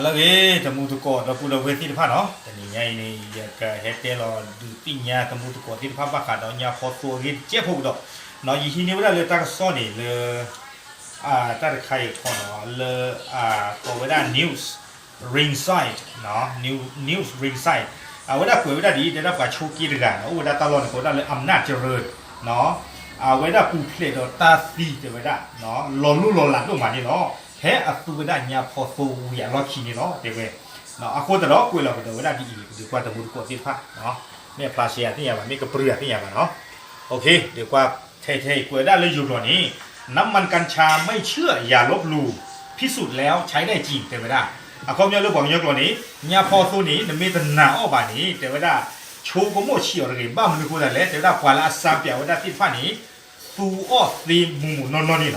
လၢအဂ့ၤ တမူသကိးဒီပုၢ်ဒီဝဲၢ်သ့ၣ်တဖၣ်နီၤ, တနံၤညါအံၤန့ၣ် ယကဟဲတဲလီၤဒုးသ့ၣ်ညါတမူသကိးသ့ၣ်တဖၣ်ဘၣ်ဃးဒီးညါဖီသိအဂ့ၢ်တစဲးဖိကဒီး, ယဟံးန့ၢ်ဝဲဒၣ်လၢတၢ်ကစီၣ်န့ၣ်လၢ တၢ်တခါအံၤခီနီၤ လၢ ကိးဝဲဒၣ် News Ringside, News Ringside အဝဲဒၣ်ကွဲးဝဲဒၣ်ဒ်အံၤ တဲဒၣ်ပှၤဆိးက့တဂၤနီၤ အိၣ်ဝဲဒၣ်တၢ်လီၢ်န့ၣ် ကိးဝဲဒၣ်လၢ အမ်နၢ်ကရၢၢ် အဝဲဒၣ်ပူၤဖျဲးဒီးတၢ်သံတဲဝဲဒၣ် လီၤလိၢ်လီၤလးဒိၣ်မးန့ၣ်လီၤ. ဖဲအသူဝဲဒၣ်ညါဖီသိဝံၤအလီၢ်ခံန့ၣ်လီၤ တဲဝဲ. အဃိသတးဒီးကွဲးလီၤကဒီးဝဲဒၣ်ဒ်အံၤ ဒုးကွၢ်တမူသကိးသ့ၣ်တဖၣ် မ့ၢ်အဖျါရှဲအသ့ၣ်ညါဘၣ် မ့ၢ်ကပြုၢ်အသ့ၣ်ညါဘၣ်နီၤ. ဒုးကွၢ်ထဲထဲအံၤ ကွဲးဝဲဒၣ်လၢယိၤကျိာ်န့ၣ် น้ำมันกัญชาไม่เชื่ออย่าลบหลู่ พิสูจน์แล้วใช้ได้จริง တဲဝဲဒၣ်. အခီပညီလၢပှၤကညီကျိာ်န့ၣ် ညါဖီသိန့ၣ် နမ့ၢ်တနာ်အီၤဘၣ်န့ၣ် တဲဝဲဒၣ် ဆိကမိၣ်ဆံးအီၤတဂ့ၤ ဘၣ်မနုၤအဃိသတးလဲၣ် တဲဝဲဒၣ်ပှၤလၢအစါပၠးဝဲဒၣ်သ့ၣ်တဖၣ်န့ၣ် သူအီၣ်သ့မိၢ်မိၢ်နီၢ်နီၢ်န့ၣ်လီ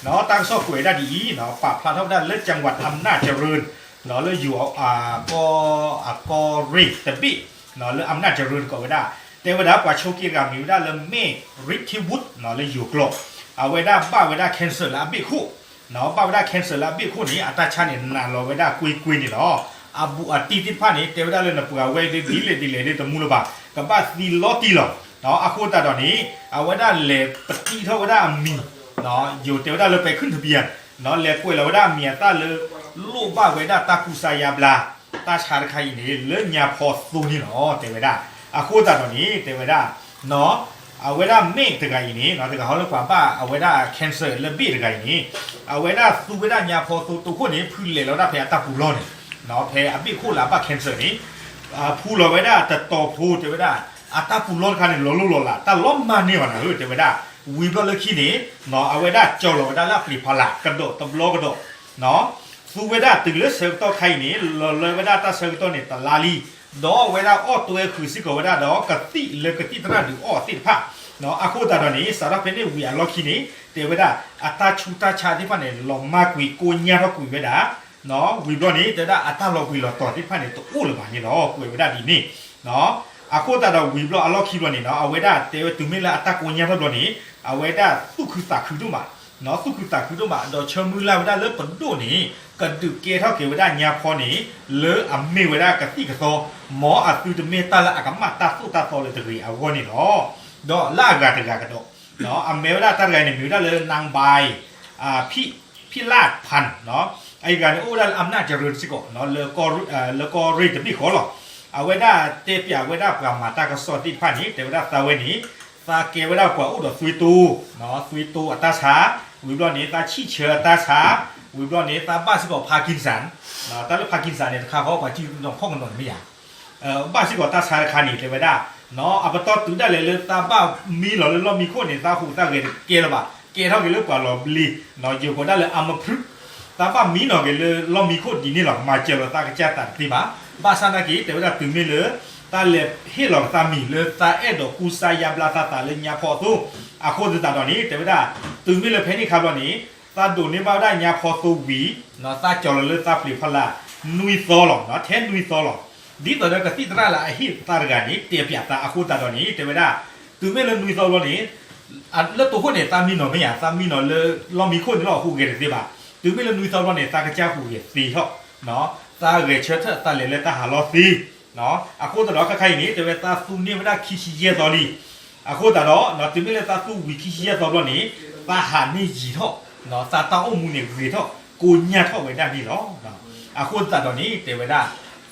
ၤ. တၢ်ကစီၣ်ကွဲးဝဲဒၣ်ဒ်အံၤ ပာ်ဖျါထီၣ်ဝဲဒၣ်လၢ จังหวัดอำนาจเจริญ လၢယိၤ ကီၢ် အကီၢ်ရ့ၣ်တဘ့ၣ် လၢ อำนาจเจริญ ကိးဝဲဒၣ် တဲဝဲဒၣ်ပှၤဆိးက့တဂၤမံၤဝဲဒၣ်လၢ မ့ၢ် ฤทธิวุฒิ လၢယိၤကျိာ် အဝဲဒၣ်ဘၣ်ဝဲဒၣ် cancer လၢအဘ့ၣ်ခိၣ် ဘၣ်ဝဲဒၣ် cancer လၢအဘ့ၣ်ခိၣ်န့ၣ် အတၢ်ဆါန့ၣ် နာ်လီၤဝဲဒၣ်ကွ့ကွ့န့ၣ်လီၤ. အဘူးအတံၢ်သ့ၣ်တဖၣ်န့ၣ် တဲဝဲဒၣ်လၢနပှၤဝဲဒ်လဲၣ်ဒ်လဲၣ်ဒ်လဲၣ် တမူလၢၤဘၣ် ကဘၣ်သံလီၤတံၢ်လီၤ. အဃိသတးဒီးန့ၣ် အဝဲဒၣ်လဲၤပတံထီၣ်ဝဲဒၣ်အမံၤ ယိၤတဲဝဲဒၣ်လၢပဲၤခုၣ်တဘံယၤ လဲၤကွဲးလီၤဝဲဒၣ်အမံၤအသၣ်လၢ လိၣ်ဘၣ်ဝဲဒၣ်တၢ်ကူစါယါဘျါ တၢ်ဆါတခါအံၤန့ၣ် လၢညါဖီသိန့ၣ်လီၤ တဲဝဲဒၣ်. အဃိသတးဒီးန့ၣ် တဲဝဲဒၣ် အဝဲဒၣ် မ့ၢ် တဂၤအံၤန့ၣ် တဂၤဟီလၢပှၤဘၣ်အဝဲဒၣ် cancer လၢဘ့ၣ်တဂၤအံၤန့ၣ် အဝဲဒၣ်သူဝဲဒၣ်ညါဖီသိတိခိၣ်န့ၣ် ဖုလဲၤလီၤဝဲဒၣ်ဖဲအတၢ်ပူၤလီၢ်န့ၣ် ဖဲအဘ့ၣ်ခိၣ်လၢအဘၣ် cancer န့ၣ် ဖုလီၤဝဲဒၣ်တတီၤဖိတဲဝဲဒၣ် အတၢ်ပူၤလီၢ်တခါန့ၣ် လီၤလိၢ်လီၤလး တၢ်လီၤမၢ်န့ၢ်ဘၣ်နၤဧၢ တဲဝဲဒၣ်. ဝံၤဘျီလၢခံန့ၣ် အဝဲဒၣ်ကၠီလီၤဝဲဒၣ်လၢအပျ့ၤဖီလာ် ကဒီးတဘျီကဒီး သူဝဲဒၣ်တုၤလၢဆၢကတီၢ်ခါအံၤန့ၣ် လီၤလၢဝဲဒၣ်တၢ်ဆၢကတီၢ်န့ၣ် တလါလံ, ဒီးအဝဲဒၣ်အီၣ်တွဲဃုာ်စ့ၢ်ကီးဝဲဒၣ်ဒီး ကသံၣ်လၢကသံၣ်သရၣ်ဒုးအီၣ်သ့ၣ်တဖၣ်, အဃိသတးဒီးန့ၣ် စးထီၣ်ဖဲန့ၣ်ဝံၤအလီၢ်ခံန့ၣ် တဲဝဲဒၣ် အတၢ်ဆူးတၢ်ဆါသ့ၣ်တဖၣ်န့ၣ် လီၤမၢ်ကွံာ်ကိညၢ်ထီၣ်ကွံာ်ဝဲဒၣ်, ဝံၤဘျီန့ၣ် တဲဝဲဒၣ်အတၢ်လီၤဘှံးလီၤတီၤသ့ၣ်တဖၣ်န့ၣ် တအိၣ်လၢၤဘၣ်န့ၣ်လီၤ. ကွဲးဝဲဒၣ်ဒ်န့ၣ် အဃိသတးဒီးဝံၤဘျီအလီၢ်ခံဘျီန့ၣ်နီၤ အဝဲဒၣ်တဲဝဲတုၤမ့ၢ်လၢအတၢ်ကိညၢ်ထီၣ်ဘျီန့ၣ် အဝဲဒၣ်သူၣ်ခုသးခုဒိၣ်မး, သူၣ်ခုသးခုဒိၣ်မး ဒီးဆၢမုၢ်လၢ်ဝဲဒၣ်လၢပဒိၣ်န့ၣ် ကဒုးကဲထီၣ်က့ၤဝဲဒၣ်ညါဖီန့ၣ် လၢအမ့ၢ်ဝဲဒၣ်ကသံၣ်ကသီ, မ်အသုတမ့ၢ်တၢ်လၢအကမၣ်တၢ်သိၣ်တၢ်သီလၢတဂ့ၤအဂီၢ်န့ၣ်လီၤ. ဒီးလၢအဂၤတဂၤကဒီး အမ့ၢ်ဝဲဒၣ်တၢ်တဂၤန့ၣ် မ့ၢ်ဝဲဒၣ်လၢ นางใบ ဖံးလၢ်ဖၣ် အဂၤန့ၣ်အိၣ်ဝဲဒၣ်လၢ อำนาจเจริญ စ့ၢ်ကီး လၢကီၢ်ရ့ၣ်တဘ့ၣ်ဃီလီၤ. အဝဲဒၣ်တဲပၠးဝဲဒၣ်ပှၤမၤတၢ်ကစီၣ်သ့ၣ်တဖၣ်န့ၣ် တဲဝဲဒၣ်သးဝဲန့ၣ် သးကဲဝဲဒၣ်ပှၤအိၣ်ဒီးသွေးတိုး, သွေးတိုးအတၢ်ဆါ, ဝံၤဘျီန့ၣ် သးဆံၣ်ဆၢအတၢ်ဆါ, ဝံၤဘျီန့ၣ် သးဘၣ်စ့ၢ်ကီး Parkinson, တၢ်လၢ Parkinson န့ၣ် တခါဃီပှၤစုနီၢ်ခီၣ်ကနီၤန့ၣ်မ့ၢ်ယၤ ဘၣ်စ့ၢ်ကီးတၢ်ဆါတခါန့ၣ် တဲဝဲဒၣ်, အပတီၢ်တုၤဒၣ်လဲာ်လၢသးဘၣ်မံလီၤလၢလီၢ်မံခိၣ်န့ၣ် သးဟူးသးဂဲၤတကဲလၢၤဘၣ်, ကဲထီၣ်က့ၤလၢပှၤလီၤဘျ့, ယိၤကိးဒၣ်လၢ အမ်မဖြူး, သးဘၣ်မံနီၤက့ၤလၢလီၢ်မံခိၣ်ဒ်န့ၣ်လီၤ မၤစၢၤလီၤသးကစၢ်သးတသ့ဘၣ်. ဘၣ်ဆၣ်သနာ်က့ တဲဝဲဒၣ်တုၤမ့ၢ်လၢ တၢ်လဲၤဟ့ၣ်လီၤသးမံၤလၢသးအဲၣ်ဒိးကူစါယါဘျါသးသးလၢညါဖီအသိး, အဃိသတးဒီးန့ၣ် တဲဝဲဒၣ် တုၤမ့ၢ်လၢဖဲန့ၣ်အခါဘျီန့ၣ် သးဒိးန့ၢ်ဘၣ်ဝဲဒၣ်ညါဖီသိဝံၤ, သးကၠီလီၤလၢသးပျ့ၤဖီလာ် နွံသီလီၤ, ထဲနွံသီလီၤ. ဒ်သိးဒီးကသံၣ်သရၣ်လၢအဟ့ၣ်သးတဂၤန့ၣ် တဲပၠးသးအဃိသတးဒီးန့ၣ် တဲဝဲဒၣ် တုၤမ့ၢ်လၢနွံသီဘျီန့ၣ် လၢတိခိၣ်န့ၣ် သးမံနီၤမ့ၢ်ဧါ, သးမံနီၤလၢလီၢ်မံခိၣ်န့ၣ်လီၤ ဟူးဂဲၤတသ့ဘၣ်. တုၤမ့ၢ်လၢနွံသီဘျီန့ၣ် သးကစၢ်ဟူးဂဲၤသ့ထီၣ်, သးဂဲၤဆၢထၢၣ်သးလဲၤလၢတၢ်ဟးလီၢ်သ့ အဃိသတးဒီးခဲခါအံၤန့ၣ် တဲဝဲသးသူန့ၢ်ဝဲဒၣ်ခံဆံယဲၢ်သီလံ. အဃိသတးဒီး တုၤမ့ၢ်လၢသးသူဝံၤခံဆံယဲၢ်သီဘျီန့ၣ် သးဟးန့ၢ်ယံာ်ထီၣ်, သးတၢ်အိၣ်မူန့ၣ်ဂ့ၤထီၣ် ကိညၢ်ထီၣ်ဝဲဒၣ်န့ၣ်လီၤ. အဃိသတးဒီးန့ၣ် တဲဝဲဒၣ်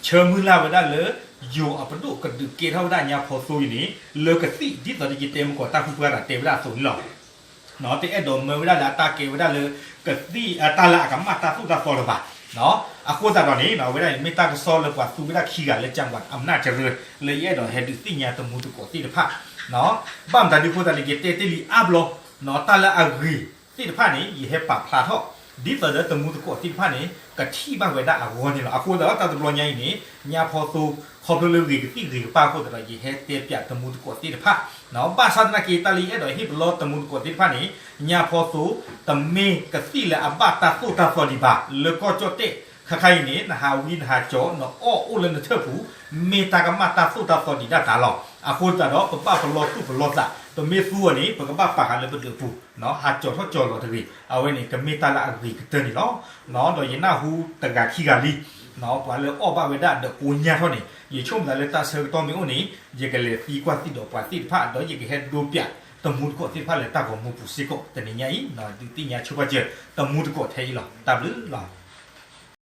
ဆၢမုၢ်လၢ်ဝဲဒၣ်လၢ ယိၤအပဒိၣ်ကဒုးကဲထီၣ်ဝဲဒၣ်ညါဖီသိအံၤန့ၣ် လၢကသံၣ်ဒ်သိးဒီးယတဲမုၢ်ကီးတၢ်ဖုပှၢ်တၢ်တဲဝဲဒၣ်အသိးန့ၣ်လီၤ. တအဲၣ်ဒိးမၢဝဲဒၣ်လၢအတၢ်ကဲဝဲဒၣ်လၢ ကသံၣ်တၢ်လၢအကမၣ်တၢ်သိၣ်တၢ်သီလၢၤဘၣ်. အဃိသတးဒီးန့ၣ် အဝဲဒၣ်မ့ၢ်တၢ်ကစီၣ်လၢပှၤသူဝဲဒၣ်ခံဂၤလၢ จังหวัดอำนาจเจริญ လၢယအဲၣ်ဒိးဟဲဒုးသ့ၣ်ညါတမူသကိးသ့ၣ်တဖၣ် ဘၣ်မတၤဒ်အဃိသတးလၢယတဲတ့ၢ်လံအါဘျီ တၢ်လၢအဂ့ၤသ့ၣ်တဖၣ်န့ၣ် ယဟဲပာ်ဖျါထီၣ် ဒ်သိးဒီးတမူသကိးသ့ၣ်တဖၣ်န့ၣ် ကထံၣ်ဘၣ်ဝဲဒၣ်အဂီၢ်န့ၣ်လီၤ. အဃိသတးဒီးတၢ်တဘျီညါအံၤန့ၣ် ညါဖီသိ ခီဖျိလၢဂ့ၤကသံၣ်ဂ့ၤကပၢ်အဃိသတးဒီး ယဟဲတဲပၠးတမူသကိးသ့ၣ်တဖၣ် ဘၣ်ဆၣ်သနာ်က့ တၢ်လၢယအဲၣ်ဒိးဟ့ၣ်ပလီၢ်တမူသကိးသ့ၣ်တဖၣ်န့ၣ် ညါဖီသိ တမ့ၢ်ကသံၣ်လၢအဘၣ်တၢ်သိၣ်တၢ်သီဒံးဘၣ် လၢကီၢ်ကၠီၣ်တဲၣ် ခဲခါအံၤန့ၣ် နဟးဝံနဟးကၠီ နအီၣ်အိၣ်လၢနထၢၣ်ပူၤ မ့ၢ်တၢ်ကမၣ်တၢ်သိၣ်တၢ်သီဒံးဒၣ်တၢ်လီၤ. အဃိသတးဒီး ပဘၣ်ပလီၢ်သူၣ်ပလီၢ်သး ပမ့ၢ်သူအီၤန့ၣ် ပကဘၣ်ပာ်ဃာ်လၢပဒၢးပူၤ, ဟးကၠီၣ်ထီၣ်ကၠီၣ်လီၤတဂ့ၤ, အဝဲန့ၣ် ကမ့ၢ်တၢ်လၢအဂ့ၤကတၢၢ်န့ၣ်လီၤ. ဒီးယနၢ်ဟူတဂၤခံဂၤလံ, ပှၤလၢအီၣ်ဘၣ်ဝဲဒၣ်ဒီးကိညၢ်ထီၣ်န့ၣ် ယဆိကမိၣ်သးလၢတၢ်ဆၢကတီၢ်မ့ၢ်အိၣ်န့ၣ် ယကလဲၤသံကွၢ်သံဒီးပှၤသ့ၣ်တဖၣ် ဒီးယကဟဲဒိပၠးတမူတကိးသ့ၣ်တဖၣ်လၢတၢ်ဂီၤမူပူၤစ့ၢ်ကီး တနံၤညါအံၤ, ဒုးသ့ၣ်ညါဆိပာ်စၢၤ တမူတကိးထဲအံၤလီၤ. တၢ်ဘျုးလီၤ.